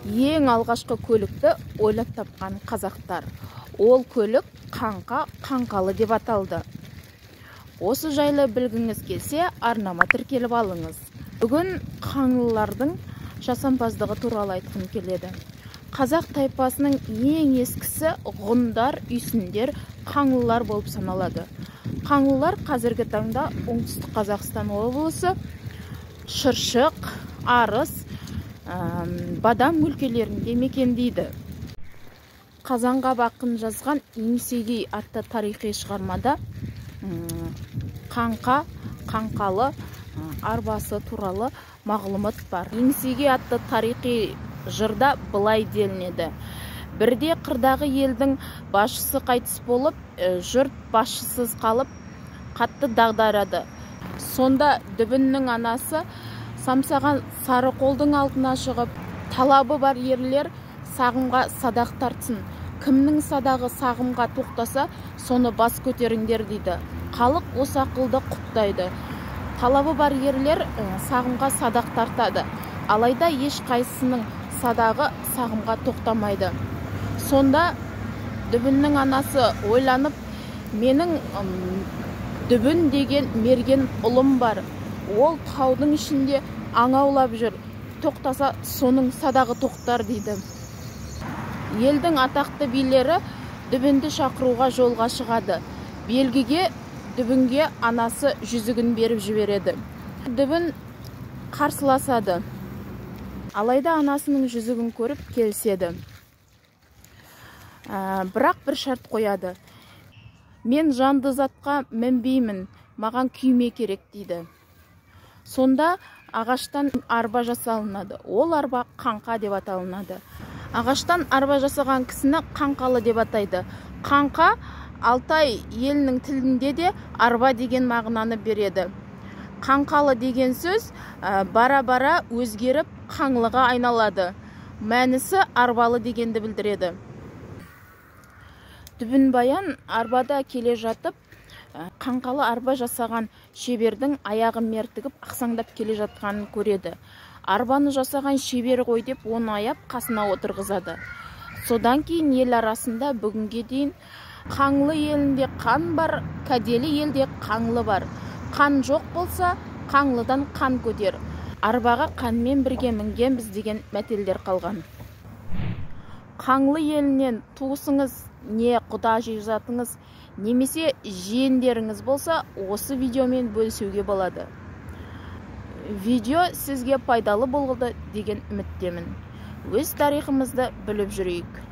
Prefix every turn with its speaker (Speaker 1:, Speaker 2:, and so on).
Speaker 1: Ең алғашқы көлікті ойлап тапқан қазақтар. Ол көлік қаңқа, қаңқалы деп аталды. Осы жайлы білгіңіз келсе, арнама тіркеліп алыңыз. Бүгін қаңлылардың жасампаздығы туралы айтқым келеді. Қазақ тайпасының ең ескісі ғұндар, үйсіндер, қаңлылар болып саналады. Қаңлылар қазіргі таңда Оңтүстік Қазақстан облысы, Шыршық, Арыс, Бадам өлкелерінде мекендейді. Қазанғап ақын жазған Еңсегей атты тарихи шығармада қаңқа, қаңқалы арбасы туралы мағлұмат бар. Еңсегей атты тарихи жырда былай делінеді. Бірде қырдағы елдің басшысы қайтыс болып, жұрт басшысыз қалып, қатты дағдарады. Сонда Дүбіннің анасы самсаған сары қолдың алдына шығып, талабы бар ерлер сағымға садақ тартсын. Кімнің садағы сағымға тоқтаса, соны бас көтеріңдер дейді. Халық осы ақылды құптайды. Талабы бар ерлер сағымға садақ тартады. Алайда ешқайсысының садағы сағымға тоқтамайды. Сонда Дүбіннің анасы ойланып, менің Дүбін деген мерген ұлым бар. Ол таудың ішінде аң аулап жүр. Тоқтаса, соның садағы тоқтар дейді. Елдің атақты билері Дүбінді шақыруға жолға шығады. Белгіге Дүбінге анасы жүзігін беріп жібереді. Дүбін қарсыласады. Алайда анасының жүзігін көріп келіседі. Бірақ бір шарт қояды. Мен жанды затқа мінбеймін, маған күйме керек дейді. Сонда ағаштан арба жасалынады. Ол арба қаңқа деп аталынады. Ағаштан арба жасаған кісіні қаңқалы деп атайды. Қаңқа Алтай елінің тілінде де арба деген мағынаны береді. Қаңқалы деген сөз бара-бара өзгеріп қаңлыға айналады. Мәнісі арбалы дегенді білдіреді. Дүбінбаян арбада келе жатып, қаңқалы арба жасаған шебердің аяғы мертігіп ақсаңдап келе жатқанын көреді. Арбаны жасаған шебер ғой деп оны аяп қасына отырғызады. Содан кейін ел арасында бүгінге дейін қаңлы елінде қан бар, кәделі елде қаңлы бар. Қан жоқ болса, қаңлыдан қан көтер. Арбаға қанмен бірге мінгенбіз деген мәтелдер қалған. Қаңлы елінен туысыңыз, не құда жекжатыңыз, немесе жиендеріңіз болса, осы видеомен бөлісуге болады. Видео сізге пайдалы болды деген үміттемін. Өз тарихымызды біліп жүрейік.